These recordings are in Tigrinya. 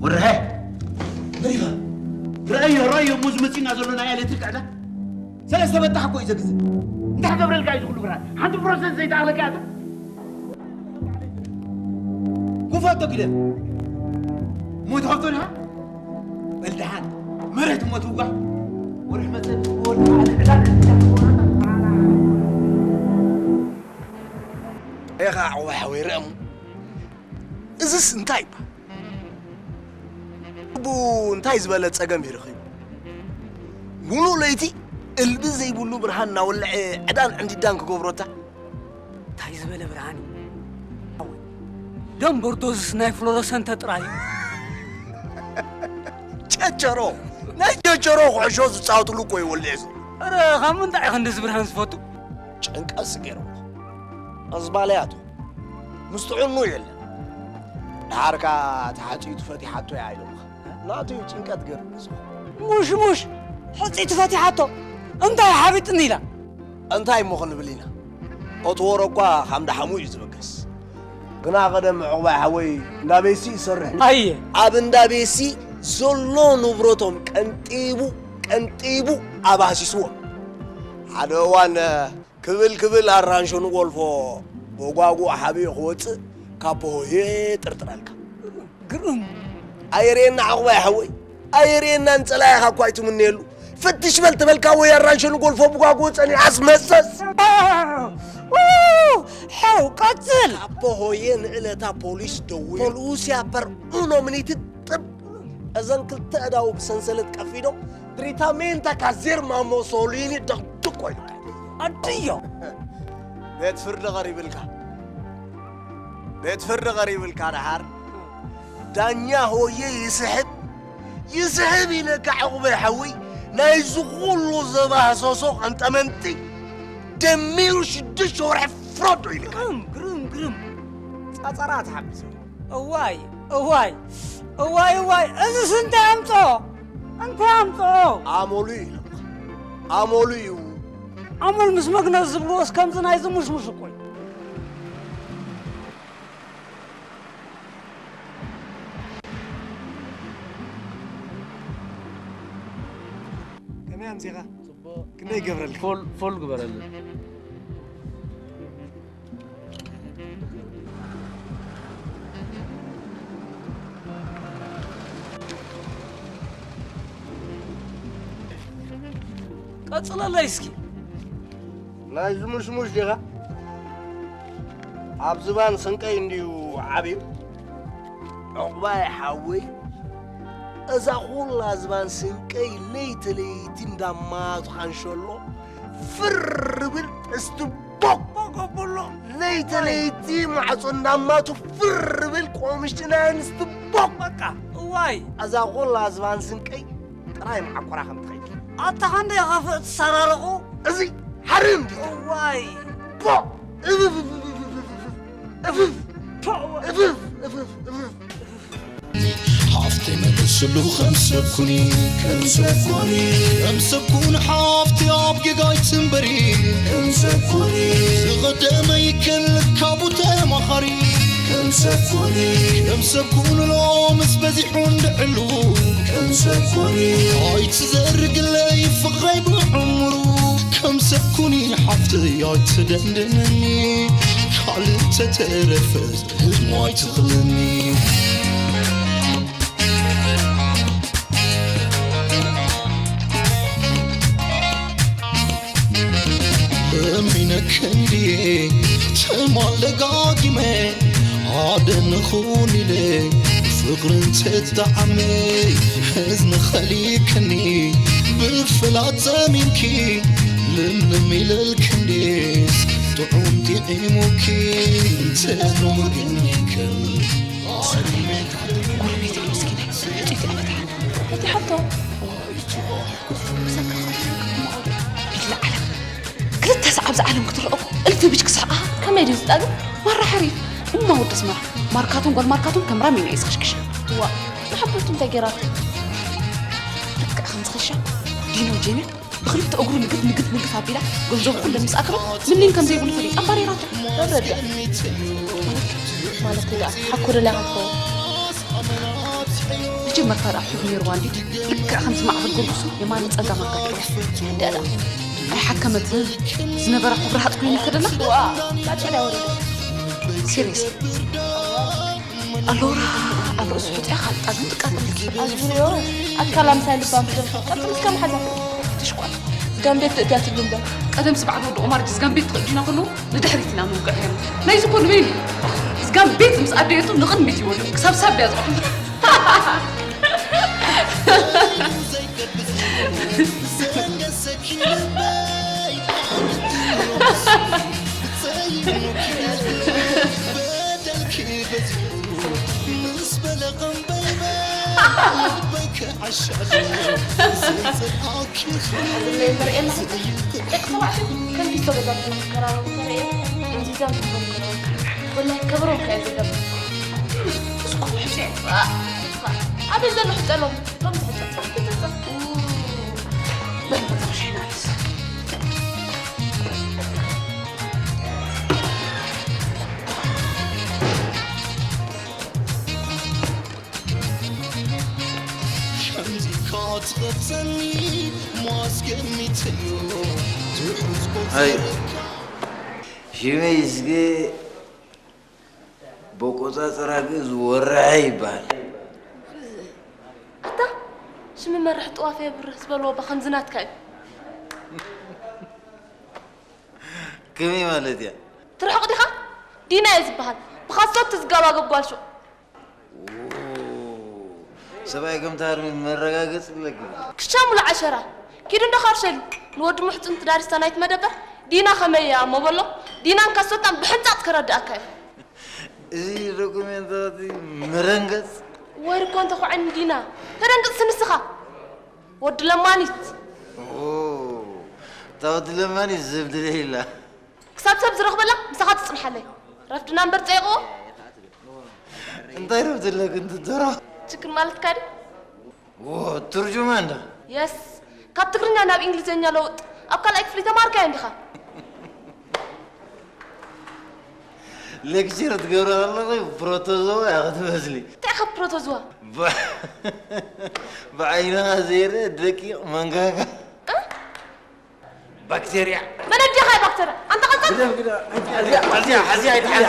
ወርሀ፣ መን ኢኻ? ረኣዮ፣ ረኣዮ፣ እሞ ዝመጽእና ዘሎ ናይ ኤሌክትሪክ ዕዳ። ሰለስተ በጣሕ እኮ እዩ ዘግዝእ። እንታይ ክገብረልካ እዩ ዝኹሉ ብርሃን? ሓንቲ ፕሮሰስ ዘይተኣኽለካ እያ። ጉፋቶ ግደፍ። ሞይቱ ከፍቶ ዲኻ? በል ደሓን፣ መሬት እሞ ትውጋእ። ወርሒ መጸ፣ ወርሒ መጸ፣ ዕዳ፣ ዕዳ፣ ዕዳ። ኤኻ፣ ዓዋይ ሓወይ፣ ርአሙ። እዝስ እንታይ ይበሃል? ልቡ እንታይ ዝበለ ጸገም እዩ ረኺቡ? ምሉእ ለይቲ እልቢ ዘይብሉ ብርሃን እናወልዐ ዕዳን ዕንዲዳን ክገብሮ እታ እንታይ ዝበለ ብርሃን እዩ? ደም በርዶዝስ ናይ ፍሎረሰንተ ጥራይ እዩ። ጨጨሮ፣ ናይ ጨጨሮ ኩዕሾ ዝጻወትሉ እኮ እዩ ወልዒ ዘሎ። ኧረ፣ ካብ ምንታይ እዩ ክንድዚ ብርሃን ዝፈቱ? ጭንቀትስ ገይርዎ። ኣዝባልያቱ ምስ ጥዕኑ የለን። ደሓርካ ተሓጺኡ ትፈቲሓቶ እያ ኢሎምኻ። ናቱ እዩ ጭንቀት ገርም ንስኻ። ሙሽ፣ ሙሽ፣ ሕጺ ትፈቲሓቶ። እንታይ ሓቢጥኒ ኢላ? እንታይ እሞ ክንብል ኢና? እቲ ወረ እኳ ካብ ደሓሙ እዩ ዝበገስ። ግና ቀደም ዕቑባይ ሓወይ እንዳ ቤሲ ይሰርሕ። ኣየ። ኣብ እንዳ ቤሲ ዘሎ ንብረቶም ቀንጢቡ፣ ቀንጢቡ ኣባሲስዎም። ሓደ እዋን ክብል ክብል ኣራንሾ ንጎልፎ ብጓጉእ ሓቢኡ ክወጽእ ካፖ ሆየ ጥርጥረልካ። ግርም። ኣየርእየና ዕቑባይ ሓወይ፣ ኣየርእየናን ጸላኢኻ እኳ ኣይትምነየሉ። ፍትሽ በል ተበልካ ወይ ኣራንሾ ንጎልፎ ብጓጉእ ጸኒሑ ኣስመሰስ። ዋው! ሓው፣ ቀጽል! ካፖ ሆየ ንዕለታ ፖሊስ ደዊሉ። ፖሉሲያ ፐር ኡኖ ሚኒት ጥብ። እዘን ክልተ ኣእዳዉ ብሰንሰለት ቀፊዶ፣ ድሪታሜንታ ካዜርማ ሞሶሊኒ ደቕድቆ ኢሉካ። ኣድዮ! ቤት ፍርዲ ቀሪብልካ። ቤት ፍርዲ ቀሪብልካ ደሓር። ዳኛ ሆየ ይስሕብ፣ ይስሕብ ኢለካ ዕቑበይ ሓወይ፣ ናይዚ ኩሉ ዘባህሰሶ ቀንጠመንጢ ደሚሩ ሽዱሽተ ወርሒ ፍረዶ ኢልካ። ግርም፣ ግርም፣ ግርም። ጸጸራ ተሓቢሱ። እዋይ፣ እዋይ፣ እዋይ፣ እዋይ፣ እዝስ እንታይ ኣምጽኦ? እንታይ ኣምጽኦ? ኣመሉ እዩ ኢሎምኻ። ኣመሉ እዩ። ኣመል ምስ መግነዝ ዝብልዎስ ከምዚ ናይዚ ሙሽሙሽ እኮ እዩ። ከመይ ኣምጺኻ? ጽቡቕ። ክንደይ ይገብረልካ? ፎል፣ ፎል ግበረልና። ቀጽለለይ እስኪ። ናይ ዝሙሽሙሽ ዲኻ? ኣብ ዝባን ስንቀይ እንድዩ ዓብዩ። ዕቑባይ ሓወይ፣ እዛ ኹላ ዝባን ስንቀይ ለይቲ ለይቲ እንዳማቱ ካንሸሎ ፍር ብል ጥስቲ ቦቅ ቦቅ ኣብሎ። ለይቲ ለይቲ ማዕጾ እንዳማቱ ፍር ብል ቆምሽቲ ናይ ኣንስቲ ቦቅ። በቃ፣ እዋይ። እዛ ኹላ ዝባን ስንቀይ ጥራይ መዓኮራ ከም ትኸይድ። ኣታ ኸንደይ ኸፍእ ትሰራረቑ? እዚ ሓርም ድዩ? እዋይ። ቦቅ! እፍፍ! እፍፍ! እፍፍ! ፖ! እፍፍ! እፍፍ! እፍፍ! ሃፍተይ መልስሉ ከም ሰብ ኩኒ። ከም ሰብ ኩኒ። ከም ሰብ ኩን ሃፍተይ ኣብ ጌጋ ኣይትንበሪ። ከም ሰብ ኩኒ። ዝቐደመ ይከል ካብኡ ተማሃሪ። ከም ሰብ ኩኒ። ከም ሰብ ኩን ሎምስ በዚሑ እንድዕሉ። ከም ሰብ ኩኒ። ኣይትዘርግለይ ፍቕረይ ብዕምሩ። ከም ሰብ ኩኒ ሓፍተይ ኣይትደንድንኒ። ካልእ ተተረፈ ህልሙ ኣይትኽልኒ። እሚነክን ድየ ትማል ደጋጊመ ኣደንኹን ኢለ ፍቕርን ተጣዕመ እዝኒ ኸሊክኒ ብፍላት ዘሚንኪ ልምልም ኢለልክንዴስ ጥዑም ጢዒሙኪ ተዘውግኒክን ጎረቤት ምስኪን ሕጡይቲ ኣበታ እቲ ሓቶ ክልተ ሰዓብ ዝዓለም ክትረአ እኮ እልፊ ብጅ ክስሕቃ ከመይ ድዩ ዝጠግብ ማራ ሕሪፍ እማ ወዲ ኣስመራ ማርካቱን ጓል ማርካቱን ከም ራሚና እዩ ዝኽሽክሽ ዋ ንሓበቱ እንታይ ገይራቶ ልክዕ ከም ዝኽሻ ዲኖ ጄነ ብኽልተ እግሩ ንግፍ ንግፍ ንግፍ ኣቢላ ገንዘቡ ኩለን ምስ ኣከበት ምኒን ከም ዘይብሉ ፈሊጣ ኣባሪራቶ። ተረዳ። ማለት ደኣ ሓኮ ደልያ ክትኸውን። መጀመርታ ደኣ ሑብ ነይርዋ እንዲ ልክዕ ከምቲ ማዕበል ጎርጉሱ የማነ ጸጋም ኣጋጥሞ። ደኣ ኣይሓከመትን ዝነበራ ሑብ ረሃጽ ኮይኑ ከደላ። ዋ፣ ባጭ ደኣ ወሪዱ። ሲሪየስ ኣሎራ ኣብ ርእሱ ሕጥያ ካልጣ ግን ጥቃጥልኪ ኣዝብርዮ ኣካላ ምሳይ ልባም ትደም ቀጥል እስከ መሓዛ ትሽቋል ዝጋም ቤት ትእትያ ትብሉ እምበር ቀደም ስብዓት ወዲ ኦማር ጅዝጋም ቤት ትኽእዲና ከለዉ ንድሕሪት ኢና ንውቅዕ ነርና ናይዚ እኮ ንበይኑ እዩ ዝጋም ቤት ምስ ኣደየቱ ንቕድሚት ይወዱ ክሳብ ሳብ እያ ዝቕድሙ ኣበይ ዘሎ ሕጠሎም ሎም ትሕጠል ከምዚ ኢልካ ትቐርጸኒ ማስገሚተዮ ትሑዝ ኣይ ቆጸረካ ሽመይ እስከ በቆጻጽራ ግእዝ ወርሐ ይበሃል። ኣታ ሽሚ መርሕ ጥዋፍ የብርህ ዝበልዎ ባ ከምዚ ናትካ እዩ ከመይ ማለት እያ? ትርሕቕ ዲኻ? ዲና እየ ዝበሃል ብኻሶት ትዝጋባገብ ጓል ሹቕ ሰብኣይ ከም ትሃርሚ መረጋገፂ ኣለኪ። ክሻ ሙሉ ዓሸራ ኪዱ እንዶ ካርሸሊ ንወዲ ሙሕፁን ትዳር ዝሰናይት መደበር ዲና ከመይ እያ እሞ በሎ ዲናን ካሶታን ብሕንፃፅ ከረድኣካ እዩ እዚ ዶኩሜንታት መረንገፅ ወይ ርኮ እንተኾዐኒ ዲና ተደንግፅሲ ንስኻ ወዲ ለማኒት እታ ወዲ ለማኒት ዘብድለ ኢላ ክሳብ ሰብ ዝረኽበላ ምሳኻ ትፅንሓለይ ረፍድና እምበር ፀይቕዎ እንታይ ረፍድለክ እንትደሮ ችግር ማለትካ ድዩ ትርጁማን ዶ የስ ካብ ትግርኛ ናብ እንግሊዝኛ ለውጥ ኣብ ካልኣይ ክፍሊ ተማሃርካዮ እንዲኻ ሌክቸር ትገብረ ከለኺ ፕሮቶዞዋ ኢኻ ትመስሊ እንታይ ኢኻ ፕሮቶዝዋ ብዓይንኻ ዘይርአ ደቂቕ መንጋጋ ባክቴርያ መን ኣዲኻ ባክተርያ ኣንታ ቀልጠፍ ኣዝያ ሓዝያ ኣይትሓዝ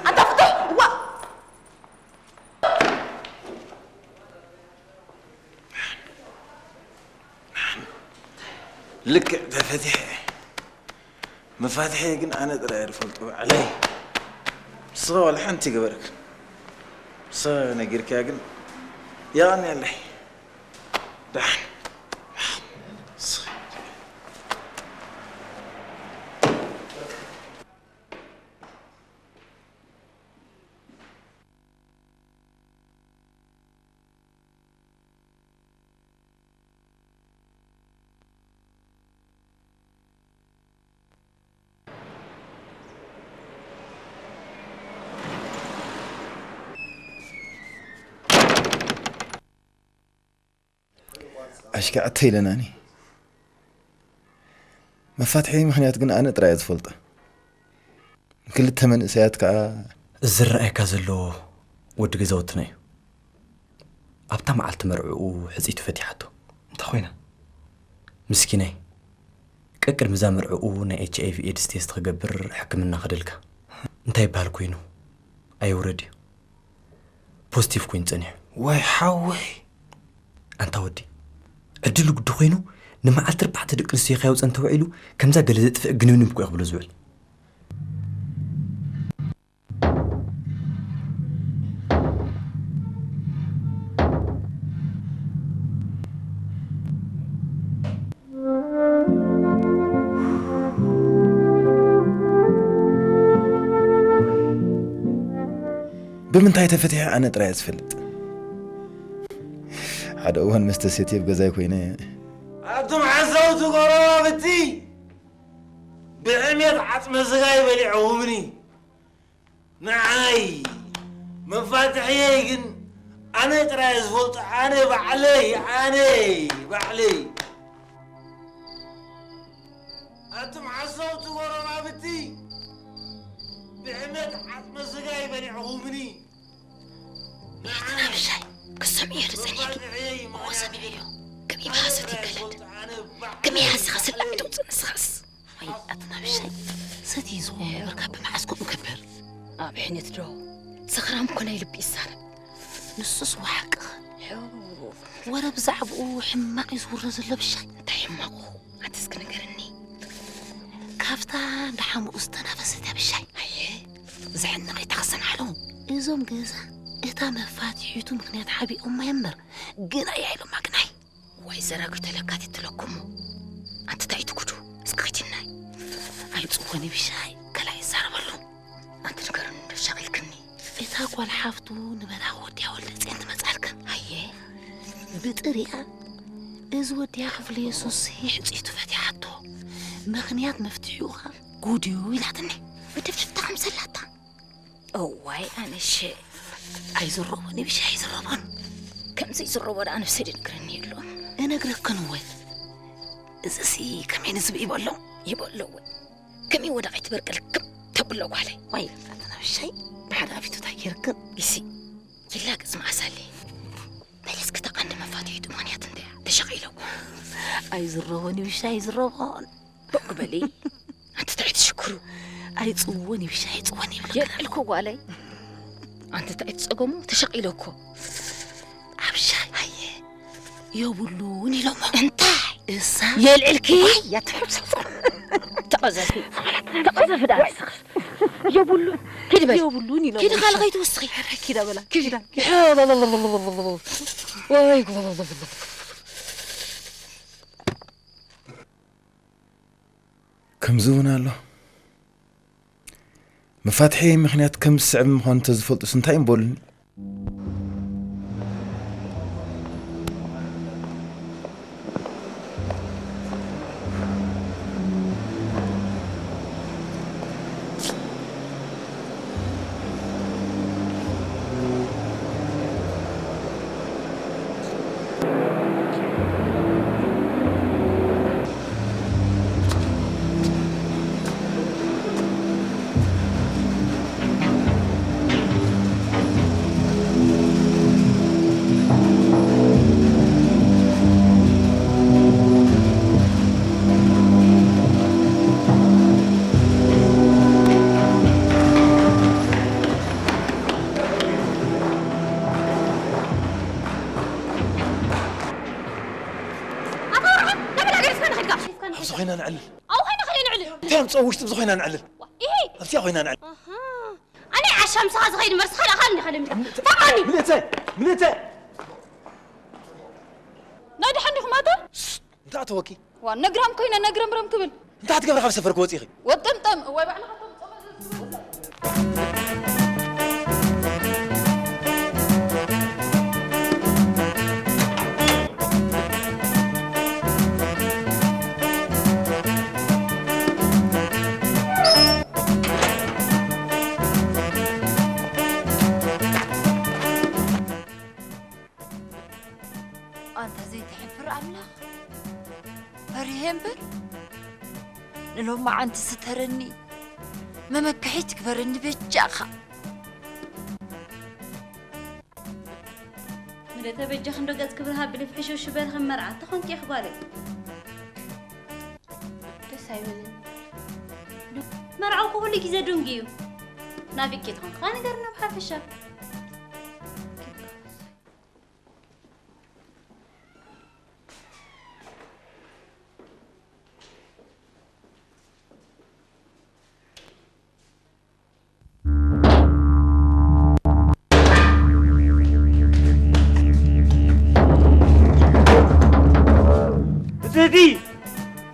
ኣንታ ፍቱሕ ዋ ልክዕ ተፈቲሐ መፋትሐ ግን ኣነ ጥራይ ዝፈልጦ ባዕለይ ንስኻ ዋላ ሓንቲ ይገበርክ ንስኻ ነጊርካያ ግን የቐንየለይ ደሓን ኣሽካዕ እተ ኢለናኒ መፋትሒ ምኽንያት ግን ኣነ ጥራይ ዝፈልጦ ክልተ መንእሰያት ከዓ እዚ ዝረኣየካ ዘሎ ወዲ ገዛውትና እዩ ኣብታ መዓልቲ መርዕኡ ሕፅይቱ ፈቲሓቶ እንታይ ኮይና ምስኪነይ ቀቅድሚ እዛ መርዕኡ ናይ ኤች ኣይቪ ኤድስ ቴስት ክገብር ሕክምና ከደልካ እንታይ ይበሃል ኮይኑ ኣይውረድ እዩ ፖስቲቭ ኮይኑ ጸኒሑ። ዋይ ሓወይ! ኣንታ ወዲ፣ ዕድሉ ግዲ ኮይኑ ንመዓልቲ ኣርባዕተ ደቂ ኣንስትዮ ከየውጸ እንተውዒሉ ከምዛ ገለ ዘጥፍእ ግንብንብ እኮ እዩ ክብሎ ዝውዕል። ብምንታይ ተፈቲሐ ኣነ ጥራይ እየ ዝፈልጥ። ሓደ እዋን መስተ ሰትየ ኣብ ገዛይ ኮይነ ኣቱም ሓሰውቲ ጎረባብቲ ብሕሜት ዓጽመ ስጋይ በሊዕኹምኒ። ንዓይ መፋትሕየይ ግን ኣነ ጥራይ ዝፈልጦ፣ ኣነ ባዕለይ፣ ኣነ ባዕለይ። ኣቱም ሓሰውቲ ጎረባብቲ ብሕመት ዓጽመ ስጋይ በሊዕኹምኒ። ንዓይ ናብሻይ ክሰምዮ ድጸኒኒ። መፋትሕየይ እዎ ምኽንያት ሰሚዐዮ። ግን ከም ኢኻ ኣነ ሰትይ ገለ። ዝፈልጦ፣ ኣነ ባዕለይ። ግን ኢኻ ስኻ ስለ ኣይትውጽእ ንስኻስ። ወይ ኣቲ ናብሻይ ሰትይ ዝኾነ ነበርካ ብመዓስ ከምኡ ገብር? ኣብ ሕኔት ዶ? ሰኽራም እኮ ናይ ልቢ ይዛረብ። ንሱስ ወሓቅኻ። ወረ ብዛዕባኡ ሕማቕ እዩ ዝውረ ዘሎ ብሻይ። እንታይ ሕማቑ? ኣቲ እስኪ ንገርኒ። ካብታ እንዳ ሓሙኡ ዝተናፈሰት እያ ብሻይ። ኣየ። ዘሕንቕ እዩ ተኸሰን ዓለሙ። እዞም ገዛ እታ መፋትሒቱ ምኽንያት ሓቢኦማ እምበር ግናይ ኣይሎማ ግናይ። ዋይ ዘራጒ ተለካቲት ትለኩሞ። ኣንቲ እንታይ ትጉዱ? እስኪ ኺድናይ። ኣይጽወኒ ብሻይ፣ ከላይ ይዛረበሉ። ኣንቲ ንገሩኒ እንዶ ሻቒልክኒ። እታ ጓል ሓፍቱ ንመላኺ ወዲያ ወልደጽዮን ትመጻልክን። ኣየ። ብጥሪኣ እዚ ወዲያ ክፍለ የሱስ ይሕጽይቱ ፈቲሓቶ። ምኽንያት መፍትሒኡ ኸኣ ጉድ እዩ ኢላትኒ። ብድፍድፍታ ከም ዘላታ። እዋይ ኣነሸ። ኣይዝረቦን ይብሻ ኣይዝረቦን። ከምዚ ይዝረቦ ደኣ ነብሰይ ድንግረኒ የሎን። እነግረክን እወ። እዚሲ ከመይ ንዝብኢ ይበሎ? ይበሎ እወ። ከመይ ወደቐይ ትበርቀል ክም ተብሎ ጓለይ። ዋይ፣ ኣቲ ናብሻይ ብሓደ ኣፊቱ እንታይ ጌርክን? ኢሲ፣ ይላገጽ መዓሳለ። በል እስኪ እታ ቀንዲ መፋትሒቱ ምኽንያት እንታይ እያ? ተሸቒለዎ። ኣይዝረቦን ይብሻ ኣይዝረቦን። ቦግ በሊ። ኣንቲ እንታይ ትሽክሩ? ኣይጽወን ይብሻ ኣይጽወን ይብለካ። የልዕልኩ ጓለይ። ኣንቲ እንታይ ትጸገሙ? ተሸቒለ እኮ። ኣብ ሻይ ኣየ። የብሉን ኢሎሞ። እንታይ? እሳ የልዕልኪ? ዋይ፣ ያትሕብሰ። ተቐዘፊ። ተቐዘፊ ደኣ ንስኺ። የብሉን። ኪዲ በል። የብሉን ኢሎሞ። ኪዲ ካልእ ከይትውስኺ። ኪዳ በላ። ኪዳ። ወይ ጉድ። ከምዚ እውን ኣሎ። መፋትሒ ምኽንያት ከም ዝስዕብ ምዃኑ እንተዝፈልጡስ እንታይ እምበሉኒ? ኣታ ወርሓ፣ ናበይ ገዲፍካኒ ኸድካ? ኣብዚ ኮይና ነዕልል። ኣብኡ ኮይና ኸደ ንዕልል። እንታይ ኣምፅኦ ውሽጢ ኣብዚ ኮይና ነዕልል? ዋ፣ ኢሂ! ኣብዚኣ ኮይና ነዕልል። ኣሃ። ኣነ ዓሻ ምሳኻ ዝኸይድ መርሲ ካልእ ኣኻል እንዲኻ ደሚኻ። ፈርማኒ! ምልእተ! ምልእተ! ናይ ደሓን ዲኹም ኣታ? እንታይ ኣተወኪ? ዋ፣ ነግራም ኮይነ ነግረምረም ክብል። እንታይ ትገብሪ ካብ ሰፈር ክወፂ ኢኺ? ወጠምጠም፣ እዋይ ባዕልኻ ተምፀኦ። ኣንታ ዘይትሕፍር ኣምላኽ፣ ፈሪሄ እምበር፣ ንሎማዓንቲ ስተረኒ፣ መመክሒት ግበረኒ በጃኻ። ምለተ በጃኺ እንዶ ገጽ ክብርሃ ብልፍሒ ሽውሽ በል ከም መርዓ ተኾንኪ ኢኺ ጓለይ። ደስ ኣይበለኒ። መርዓው ኩሉ ግዜ ድንጉ እዩ። ናቢቂ ትኾን ኸዓ ንገርና ብሓፈሻ። እቲ እቲ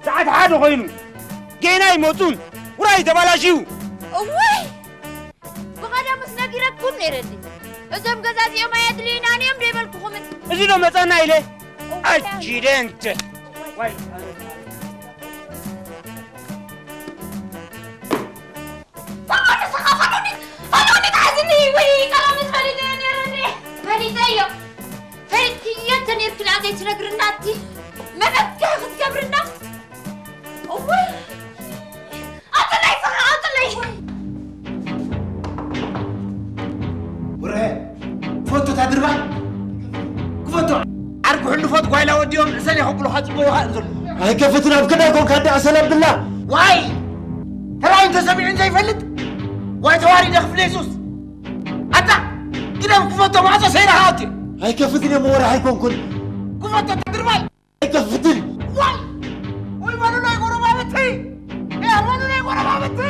ሰዓት ሓደ ኮይኑ ጌና ይመጹን ውራይ ተባላሽዩ። እዋይ! ብቐደምስ ነጊረኩም ነይረ እንዲ። እዞም ገዛ እዚኦም ኣየድልዩናን እዮም ዶ ይበልኩኹምን? እዚ ዶ መጸና ኢለ? ኣጂደንት። ዋይ። ፈቐዱ ስኻ ፈቐዱ፣ ፈቐዱ ተሓዝኒ። ወይ ቀዳመ ፈሊጠ ነይረ እንዴ? ፈሊጠዮ። ፈሊጥክዮ እንተ ነይርኪ ደኣ ዘይትነግርና እቲ መፈትሒ ክትገብርና? እውይ! ኣውፅለይ ስኻ ኣውፅለይ! ውረ፣ ክፈቶ እታ ድርባይ። ክፈቶ። ዓርኩ ሕልፎት ጓይላ ወዲኦም ዕሰል የኸብሉኻ ጽበዩኻ እዮም ዘለዉ። ኣይከፍትን ኣብ ክንደይ ኮንካ እንዳ ዕሰል ኣብላ። ዋይ! ተራእዩን ተሰሚዑን ዘይፈልጥ? ዋይ ተዋሪደ ክፍለ የሱስ! ኣታ! ግደም ክፈቶ ማዕጾ ሰይረኻ ኣውፅእ! ኣይከፍትን እየ መወርሒ ኣይኮንኩን። ክፈቶ እታ ድርባይ! ኣይከፍትን። ዋይ! ወይ በሉ ናይ ጎረባብቲ! ያ በሉ ናይ ጎረባብቲ!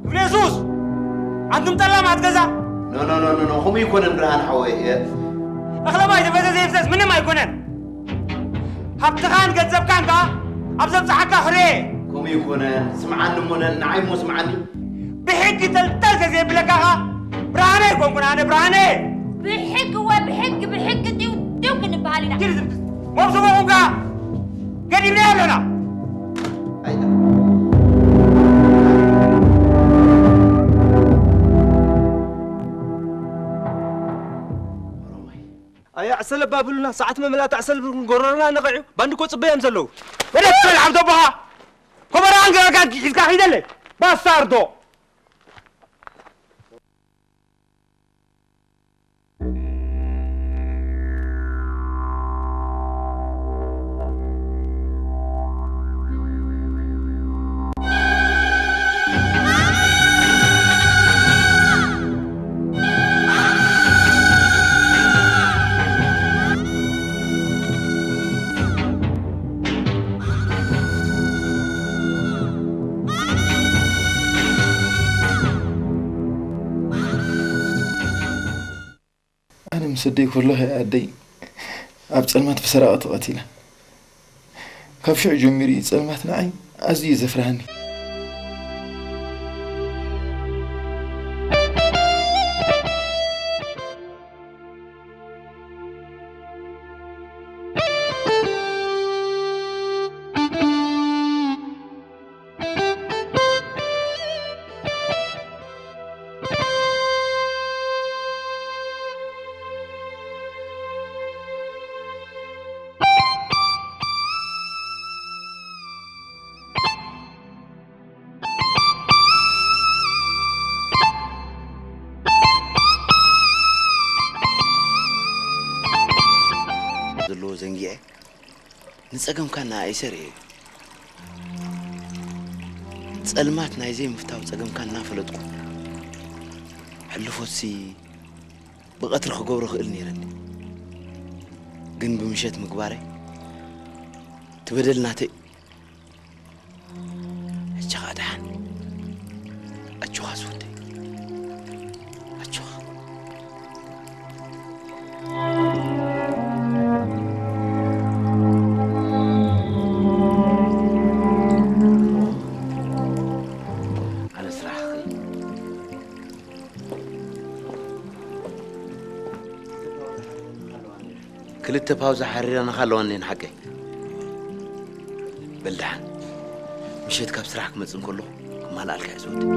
ክፍለ የሱስ! ኣንቱም ጠላማት ገዛ! ኖ፣ ኖ፣ ኖ፣ ኖ፣ ኖ፣ ከምኡ ኣይኮነን ብርሃን ሓወይ። እኽለ ማይ ተፈሰሰ ይፍሰስ፣ ምንም ኣይኮነን። ሃብትኻን ገንዘብካን ከኣ ኣብ ዘብጽሓካ ክሬ። ከምኡ ኣይኮነን። ስምዓኒ እሞ፣ ነ-፣ ንዓይ እሞ ስምዓኒ። ብሕጊ ተልተል ተዘይብለካ ከኣ ብርሃነ ኣይኮንኩን ኣነ ብርሃነ። ብሕጊ እወ፣ ብሕጊ፣ ብሕጊ ጢው ጢው ክንበሃል ኢና። ኪድ ዝም-፣ መብስቦ ኹንካ ገዲምና ኣለና። ኣይተ- ኣያ ዕሰል ኣባብሉና፣ ሰዓት መመላእታ ዕሰል ብልኩም ጎረሮና ነቐዑ። ባንዲ እኮ ጽበዮም ዘለዉ። ወደ ትበል ዓብዶ ኣቦኻ። ኮበራን ገረጋን ሒዝካ ሒደለይ። ባስታርዶ። ኣነ ምስ ኣደይ ከለኹ እያ ኣደይ ኣብ ጸልማት ብሰራቒ ተቐቲላ። ካብ ሽዑ ጀሚሩ እዩ ጸልማት ንዓይ ኣዝዩ እዩ ዘፍርሃኒ። ዘለዎ ዘንጊዐ ንጸገምካ እናኣይሰ ርእየ። ጸልማት ናይ ዘይምፍታው ጸገምካ እናፈለጥኩ፣ ሕልፎትሲ ብቐትሪ ክገብሮ ክእል ነይረ እንድየ። ግን ብምሸት ምግባረይ፣ እቲ በደል ናተይ። ሕጂ ኸኣ ደሓን። ኣጆኻ ዝወደይ። ኣጆኻ። ኣነ ስራሕ ክኸይድ። ክልተ ፓውዛ ሓሪረናኻ ኣለዋ እኔን ሓቀይ። በል ደሓን። ምሸት ካብ ስራሕ ክመጽእ እንከሎ ክማልኣልካ እየ ዝወደይ።